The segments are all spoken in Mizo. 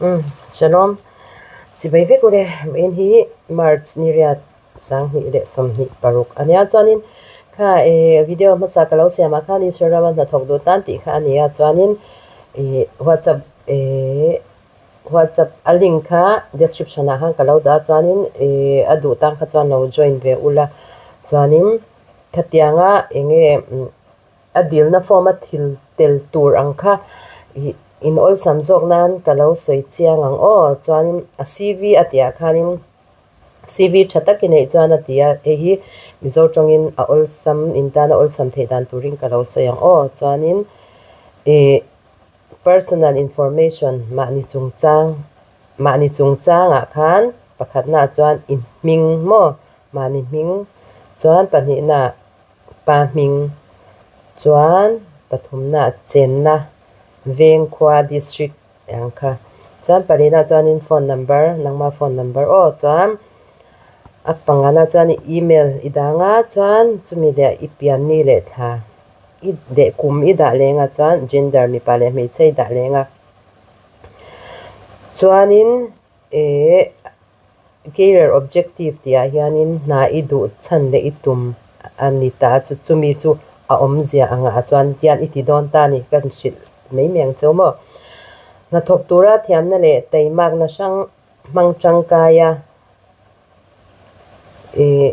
Umm Shalom Chibai vek ule vawiin hi March ni riat 2026 ania chuanin kha eh video hmasa ka lo siam ah khan Israel rama hnathawk duh tan tih kha a ni a chuanin ih whatsapp eh whatsapp a link kha description ah khan ka lo dah a chuanin ih a duh tan kha chuan lo join ve ula chuanin khatianga eng nge A dilna form a thil tel tur ang kha ih in awlsam zawk nan ka lo sawi chiang ang aw. Chuanin a CV a tihah khanin CV tha tak i neih chuan a ti a, hei hi Mizo tawngin a awlsam in tana awlsam theih dan turin ka lo sawi ang aw. Chuanin ih personal information mahni chungchang mahni chungchangah khan pakhatnaah chuan i hming maw mahni hming chuan pahnihnaah Pa hming chuan pathumna chenna Vengkhua District ang kha. Chuan palina chuanin phone number nangma phone number aw chuan a pangana chuan email i dang a chuan chumi leh i pianni leh thla i leh kum i dah leng a chuan gender mipa leh hmeichhe i dah leng a chuanin eh. Career objective tihah hianin hna i duh chhan leh i tum a ni ta a, chu chumi chu a awmzia angah chuan tian i ti dawn ta a ni ka hrilh mai mai ang cheu maw. Hnathawk tura thiamna leh taimakna hrang hmang tangkaia ih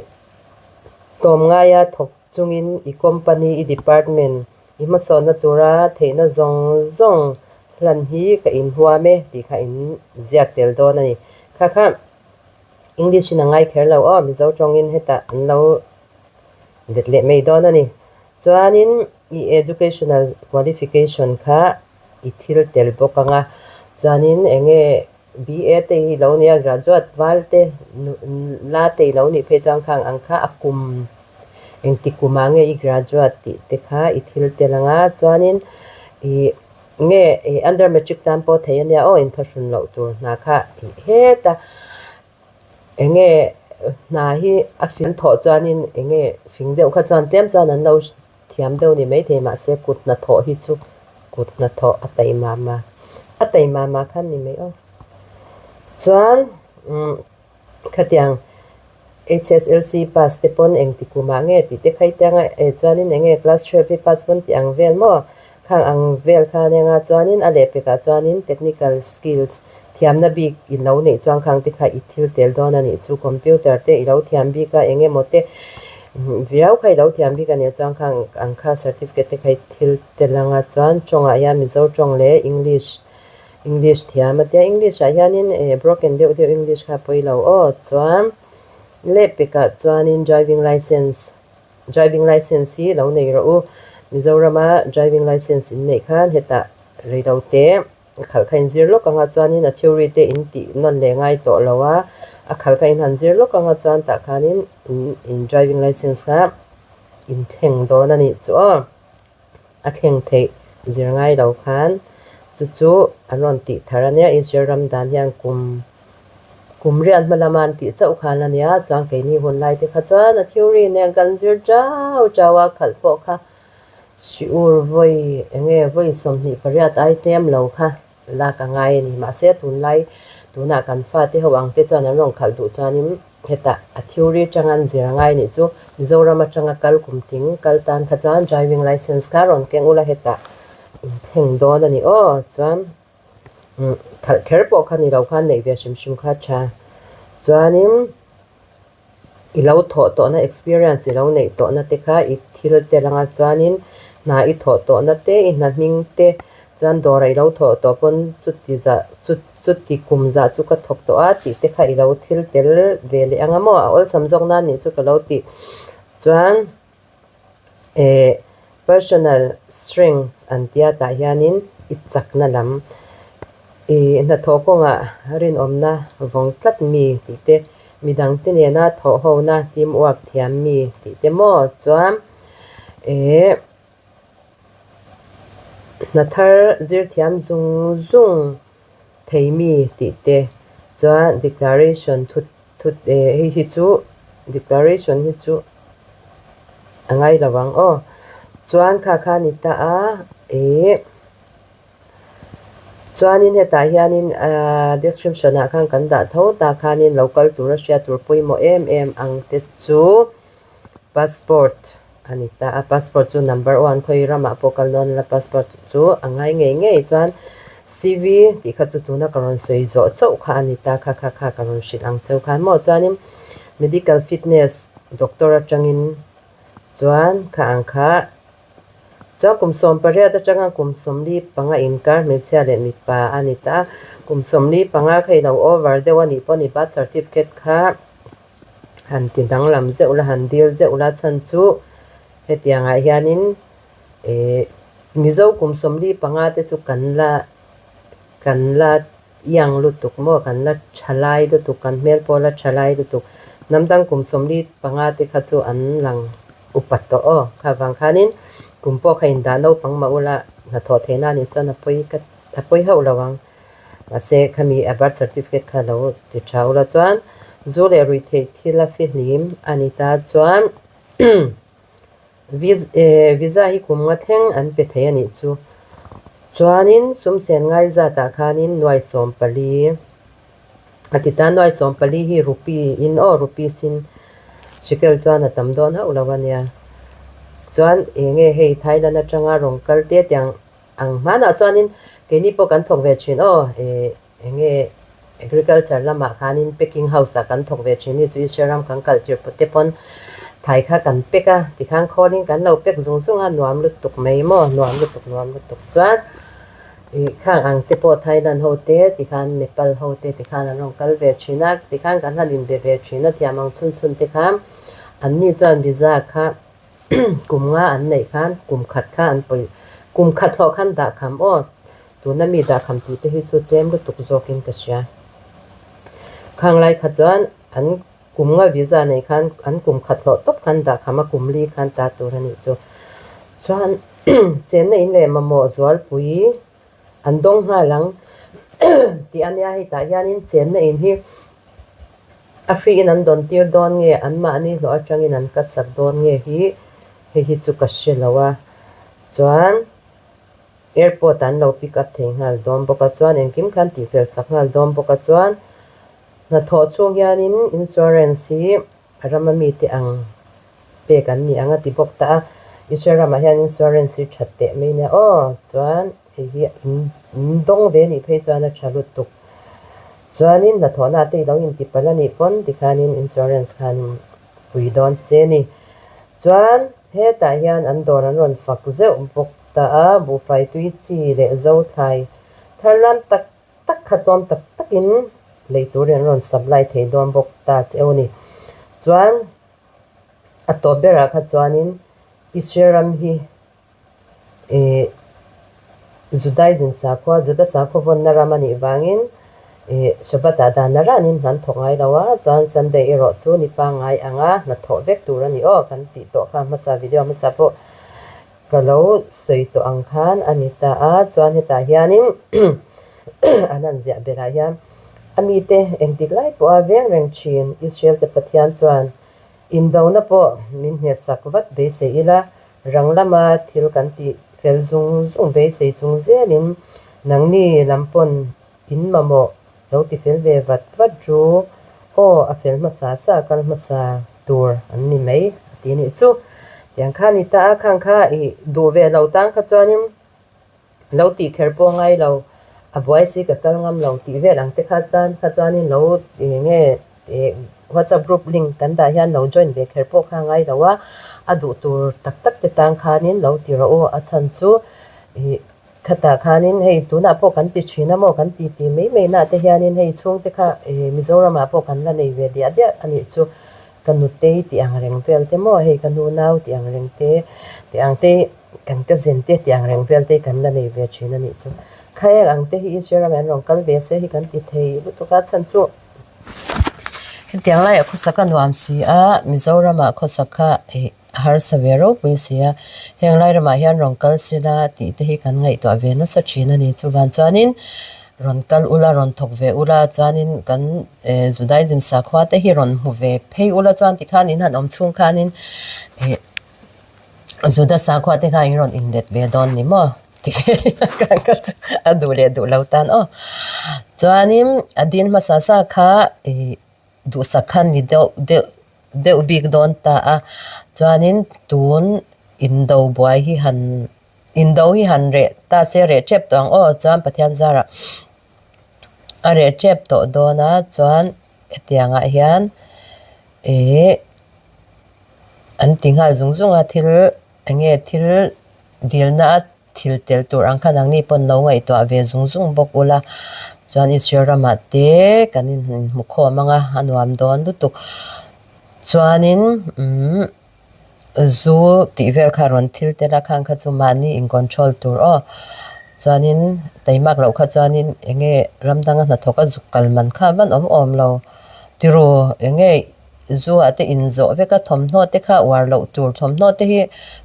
tlawmngaia thawk chungin i company, i department i hmasawnna tura theihna zawng zawng hlan hi ka inhuam e tih kha in ziak tel dawn a ni. Kha kha English in a ngai kher lo aw, Mizo tawngin hetah an lo let leh mai dawn a ni. Chuanin i educational qualification kha i thil tel bawk ang a, chuanin eng nge BA te hi lo nia graduate val te la te i lo nih phei chuan khang ang kha a kum engti kumah nge i graduate tih te kha i thil tel ang a chuanin ih nge ih under matric tan pawh thei ania aw inthahrun loh tur hna kha tih heta eng nge hna hi a fing thawh chuanin eng nge fing deuh kha chuan tlem chuan an lo Thiam deuh ni maithei mahse kut hnathawh hi chu kut hnathawh a taima ma a taima ma khan ni mai aw. Chuan umm khatiang HSLC pass te pawn engti kumah nge tih te kha i tiang a e chuanin eng nge class 12 hi pass pawn tih ang vel maw khang ang vel kha ania nga chuanin a lehpekah chuanin technical skills thiamna bik i lo neih chuan khang te kha i thil tel dawn a nih chu computer te i lo thiam bik a eng emaw te viau kha i lo thiam bik a nih chuan khang ang kha certificate te kha i thil tel ang a chuan tawngah hian Mizo tawng leh English English thiam a tia English ah hianin eh broken deuh deuh English kha a pawi lo aw chuan lehpekah chuanin driving licence driving licence hi lo nei rawh u Mizorama driving licence in neih khan hetah reilote. A khal kha inzir lawk anga chuanin a theory te in tih nawn leh ngai tawh lo a, a khal kha in han zir lawk anga chuan tah khanin in in driving licence kha in thleng dawn a nih chu aw. A thleng theih zir ngai lo khan chu chu an rawn tih thar a nia Israel ram dan hian kum kum riat hma lama an tih chauh khan a nia chuan keini hun lai te kha chuan a theory nen kan zir chau chau a khalh pawh kha Siur vawi eng nge vawi 28 ai tlem lo kha lak a ngai a ni. Mahse tunlai tunah kan fate ho ang te chuan an rawn khalh duh chuanin hetah a theory atanga an zir a ngai nih chu Mizoram atanga kal kum ting kal tan kha chuan driving licence kha rawn keng ula hetah inthleng dawn a ni aw. Chuan khalh kher pawh kha ni lo khan neih ve hrim hrim kha a tha. Chuanin. I lo thawh tawhna experience i lo neih tawhna te kha i thil tel anga chuanin hna i thawh tawhna te i hna hming te chuan dawrah i lo thawh tawh pawn chuti zah chu chuti kum zah chu ka thawk tawh a tih te kha i lo thil tel ve leh anga maw a awlsam zawk nan nih chu ka lo tih chuan eh personal strength an tia tah hianin i chakna lam ih hnathawh kawngah rinawmna vawng tlat mi tih te midang te nena thawh hona team work thiam mi tih te maw chuan eh hna thar zir thiam zung zung thei mi tih te chuan declaration thu thu eh hei hi chu declaration hi chu a ngai lo ang aw chuan kha kha a ni ta a ih. Chuanin hetah hianin ahh description ah khan kan dah tho ta khanin lo kal tura hriat tur pawimawh em em ang te chu passport a ni ta a, passport chu number one khawi ramah pawh kal dawn ila passport chu a ngai ngei ngei chuan C_V tih kha chu tuna ka rawn sawi zawh chauh kha a ni ta kha kha kha ka rawn hrilh ang cheu khan maw chuanin medical fitness doctor atangin chuan kha ang kha. Chuan kum 18 atanga kum 45 inkar hmeichhia leh mipa a ni ta. Kum 45 kha i lo over deuh a nih pawh ni birth certificate kha han ti danglam zeuh la, han dil zeuh la chhan chu hetiangah hianin eh Mizo kum 45 te chu kan la kan la iang lutuk maw kan la thalai lutuk kan hmel pawh la thalai lutuk hnam dang kum 45 te kha chu an lang upa tawh aw kha vang khanin kum pawh kha indah naupang mah ula hnathawh theihna anih chuan a pawi ka a pawi hauh lo ang mahse khami a birth certificate kha lo ti tha ula chuan zu leh ruihtheih thil a fihlim a ni ta chuan Visa hi kum nga thleng an pe thei a nih chu. Chuanin sum sen ngai zatah khanin nuai 14 a ti ta. Nuai 14 hi rupee in aw rupees in shekel chuan a tam dawn hauh lo a nia. Chuan eng nge hei Thailand atanga rawn kal te tiang ang hmanah chuanin keini pawh kan thawk ve thin aw Eng nge agriculture lamah khanin packing house ah kan thawk ve thin hi chu Israel ram kan kal tir te pawn thai kha kan pack a, tikhan khawlin kan lo pack zung zung a, nuam lutuk mai maw, nuam lutuk nuam lutuk chuan ih khang ang te pawh Thailand ho te tikhan Nepal ho te tikhan an rawn kal ve thin a, tikhan kan han inbe ve thin a thiam ang chhun chhun te khan anni chuan visa kha kum nga an neih khan kum khat kha an pawi kum khat hlawh khan dah kham aw. Tuna mi dahkham tih te hi chu tlem lutuk zawkin ka hria. Khang lai kha chuan an kum nga visa nei khan an kum khat hlawh tawp khan dahkham a kum li khan ta tur a nih chu. Chuan chenna in leh mamawh zualpui an dawng nghal ang tih a nia hetah hianin chenna in hi a free in an dawn tir dawn nge anmahni hlawh atangin an cut sak dawn nge hi hei hi chu ka hre lo a. Chuan. Airport an lo pick up thei nghal dawn bawk a chuan engkim khan tihfel sak nghal dawn bawk a chuan hnathawh chhung hianin insurance hi a rama mite ang pek an ni ang a ti bawk ta a, Israel ramah hian insurance hi that teh mai nia aw chuan hei hi in dawng ve nih phei chuan a tha lutuk chuanin hnathawhna te i lo inti palh a nih pawn tikhanin insurance khan pui dawn che ni chuan hetah hian an dawr an rawn fak zeuh bawk. Ta a, buhfai tui chi leh zo thlai thar lam tak tak kha tlawm tak takin lei turin an rawn supply thei dawn bawk ta cheu a ni. Chuan a tawp berah kha chuanin Israel ram hi ih Judaism sakhua, Juda sakhua vawnna ram a nih vangin ih Shabbat ah dan a ranin hna an thawk ngai lo a, chuan Sunday erawh chu ni pangngai anga hna thawh vek tur a ni aw kan tih tawh kha hmasa video hmasa pawh Ka lo sawi tawh ang khan a ni ta a, chuan hetah hianin an han ziah belh hian a mite engtik lai pawha veng reng thin Israel te Pathian chuan indona pawh min hnetsak vat beisei ila, rang lama thil kan tih fel zung zung beisei chung zelin nangni lam pawn in mamawh lo ti fel ve vat vat ru aw a fel hmasa sa kal hmasa tur an ni mai a ti nih chu. Tiang kha ni ta a khang kha i duh ve lo tang kha chuanin lo tih kher pawh ngai lo a buai si ka kal ngam lo tih vel ang te kha tan kha chuanin lo eng nge ih whatsapp group link kan dah hian lo join ve kher pawh kha ngai lo a, a duh tur tak tak te tang khanin lo ti rawh u a chhan chu ih Khatah khanin hei tunah pawh kan ti thin a maw kan ti ti mai mai nah te hianin hei chhungte kha ih Mizoramah pawh kan la nei ve diah diah a nih chu ka nutei tih ang reng vel te maw hei ka nu nau tih ang reng te tih ang te kan cousin te tih ang reng vel te kan la nei ve thin a nih chu kha eng ang te hi Israel ramah an rawn kal ve se hi kan ti thei lutuk a chhan chu hetiang laiah khawsak a nuam si a Mizoramah khawsak kha ih. A harsa ve ropui si a, heng lai ramah hian rawn kal sila tih te hi kan ngaihtuah ve nasa thin a ni. Chuvan chuanin rawn kal ula, rawn thawk ve ula, chuanin kan Judaism sakhua te hi rawn hmu ve phei ula chuan tikhan in han awm chhung khanin Juda sakhua te kha in rawn inlet ve dawn ni maw? Ti kan kha chu a duh leh duh lo tan aw. Chuanin a dil hmasa sa kha ih duhsak kha ni deuh deuh deuh bik dawn ta a. Chuanin tun indo buai hi han indo hi han reh ta se reh tep tawh ang aw. Chuan Pathian zarah a reh tep tawh dawn a chuan hetiangah hian ih an ti nghal zung zung a thil enge thil dilna a thil tel tur ang kha nangni pawn lo ngaihtuah ve zung zung bawk ula chuan Israel ramah te kan inhmu khawm ang a a nuam dawn lutuk chuanin umm zu tih vel kha rawn thil tel a khang kha chu mahni in control tur aw chuanin taimak loh kha chuanin enge ram danga hnathawk a zuk kal man kha van awm awm lo tiraw enge. Zu ah te inzawh vek a, thawmhnaw te kha uar loh tur thawmhnaw te hi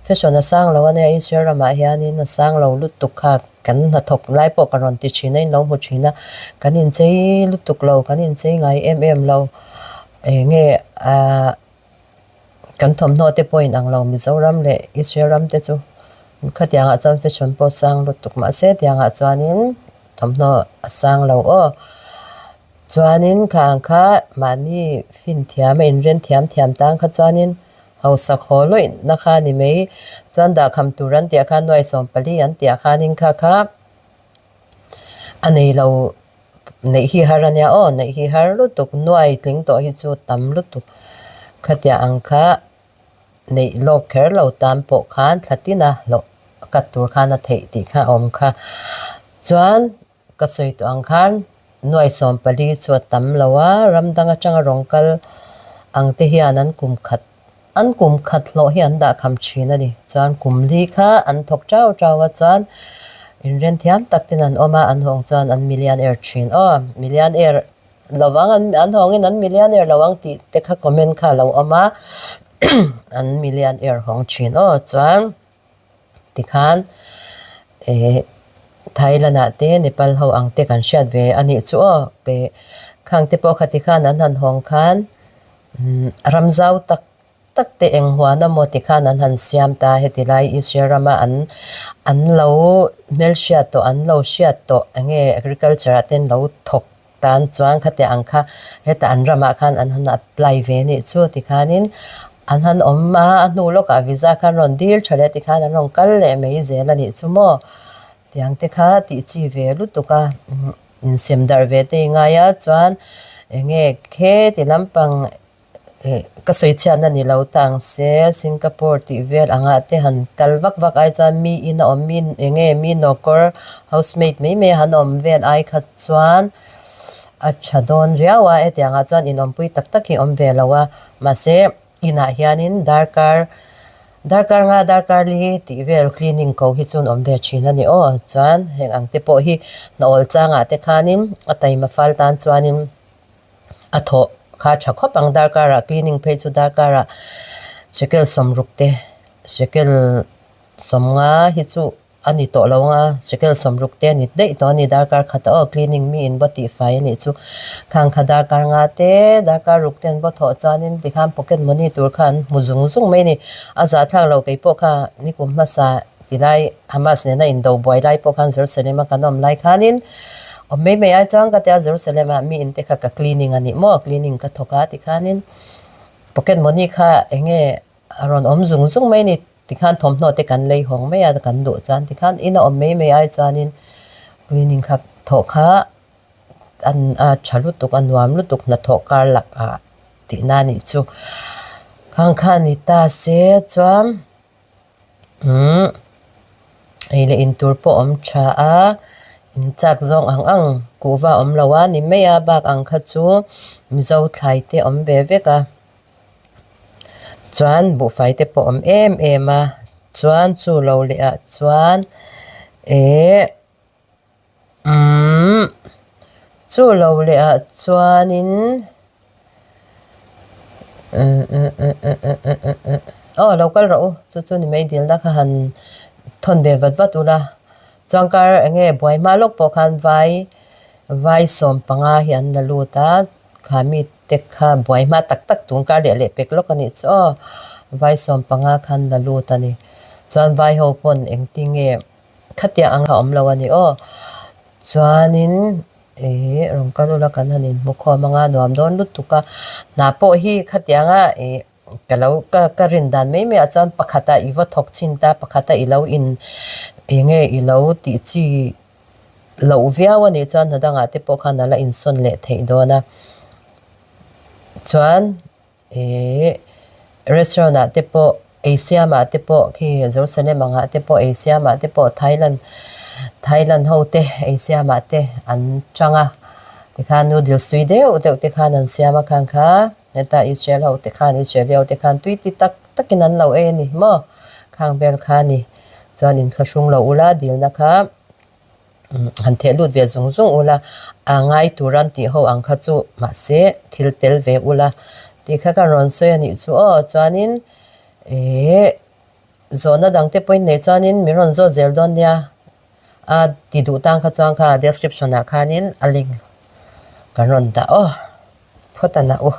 fashion a sang lo a nia Israel ramah hianin a sang lo lutuk kha kan hnathawk lai pawh ka rawn ti thin a in lo hmu thin a kan inchei lutuk lo kan inchei ngai em em lo eng nge ahh kan thawmhnaw te pawh inang lo Mizoram leh Israel ram te chu khatiangah chuan fashion pawh a sang lutuk mahse tiangah chuanin thawmhnaw a sang lo aw. Chuanin kha ang kha mahni fin thiam a inren thiam thiam tan kha chuanin hausak haw lawih na kha a ni mai. Chuan dahkham tur an tih ah khan nuai 14 an tih ah khanin kha kha a nei lo neih hi har a nia aw, neih hi har lutuk nuai tling tawh hi chu tam lutuk khatiang ang kha neih lawk kher lo tan pawh khan thla tina hlawh kat tur khan a theih tih kha a awm kha. Chuan. Ka sawi tawh ang khan nuai 14 chu a tam lo a, ram dang atanga rawng kal ang te hian an kum khat an kum khat hlawh hi an dah kham thin a ni. Chuan kum li kha an thawk tau tau a chuan inren thiam tak ten an awm a, an hawng chuan an millionaire thin aw. Millionaire lovang an an hawngin an millionaire lo ang tih te kha comment kha a lo awm a, an millionaire hawng thin aw chuan. Tikhan eh Thailand ah te Nepal ho ang te kan hriat ve a nih chu aw eh khang te pawh kha tikhan an han hawng khan umm ram zau tak tak te eng huan amaw tikhan an han siam ta heti lai Israel rama an an lo hmelhriat tawh an lo hriat tawh eng nge agriculture ah te an lo thawk tan chuan khatiang ang kha hetah an ramah khan an han apply ve anih chu tikhanin an han awm a a hnu lawkah visa khan rawn dil tha leh tikhan an rawn kal leh mai zel anih chu maw tiang te kha tih chi ve lutuk a insem darh ve te i ngai a chuan eng nge kheti lampang Ih ka sawi chhiatna ni lo ta ang se, Singapore tih vel angah te han kal vak vak ai chuan mi in a awm mi eng nge mi nawkawr housemaid mai mai a han awm vel ai kha chuan a tha dawn riau a hetiang ah chuan inawmpui tak tak hi a awm ve lo a mahse inah hianin darkar darkar nga darkar li tih vel cleaning ko hi chu an awm ve thin a ni aw chuan heng ang te pawh hi hna awl changah te khanin a taima fal tan chuanin. A thawh kha tha khawp ang darkar ah cleaning phei chu darkar ah shekel 60 te shekel 50 hi chu a ni tawh lo ang a shekel 60 te a ni daih tawh a ni darkar khat ah aw cleaning mi in va tih fai a nih chu khang kha darkar nga te darkar ruk te an va thawh chuanin tikhan pocket money tur kha an hmu zung zung mai a ni a zahthlak loh kei pawh kha nikum hmasa Tilai Hamas nena indo buai lai pawh khan Jerusalem a kan awm lai khanin awm mai mai ai chuan ka tia Jerusalem ah mi inte kha ka cleaning a nih maw cleaning ka thawk a tikhanin pocket money kha eng nge a rawn awm zung zung mai a ni tikhan thawmhnaw te kan lei hawng mai a kan duh chuan tikhan ina awm mai mai ai chuanin cleaning kha thawh kha an a tha lutuk a nuam lutuk hnathawh kar lakah tihna a nih chu khang kha a ni ta se chuan. Umm ei leh in tur pawh awm tha a in chak zawng ang ang kuhva awm lo a ni mai a bak ang kha chu mizo thlai te awm ve vek a chuan buhfai te pawh awm em em a chuan chu lo leh ah chuan ehh umm chu lo leh ah chuanin aw lo kal rawh u chu chu ni mai dilna kha han thawn ve vat vat ula chuan kar eng nge buai hma lawk pawh khan vai vai 15 hi an la lut a kha mite kha buai hma tak tak tun kar leh leh pek lawk a nih chu aw vai 15 khan la lut a ni chuan vai ho pawn engtin nge. Khatiang ang a awm lo a ni aw. Chuanin ih rawn kal ula kan han inhmu khawm anga nuam dawn lutuk a. Hna pawh hi khatianga ih ka lo ka ka rin dan mai mai ah chuan pakhatah i va thawk chhin ta pakhatah i lo in eng nge i lo tih chi loh viau a nih chuan hna dangah te pawh khan a la insawn leh theih dawn a. Chuan Ih restaurant ah te pawh ei siam ah te pawh khi Jerusalem ang ah te pawh ei siam ah te pawh Thailand Thailand ho te ei siam ah te an chang a tikhan noodles tui deuh deuh te khan an siam a khang kha heta Israel ho te khan Israeli ho te khan tui ti tak tak in an lo ei a ni maw khang vel kha a ni chuan inthlahrung lo ula dilna kha. Han theh lut ve zung zung ula, a ngai tur an tih ho ang kha chu mahse thil tel ve ula tih kha ka rawn sawi a nih chu aw. Chuanin ehh zawhna dang te pawhin nei chuanin min rawn zawt zel dawn nia a ti duh tang kha chuan kha description ah khanin a link kan rawn dah aw phawt a na u.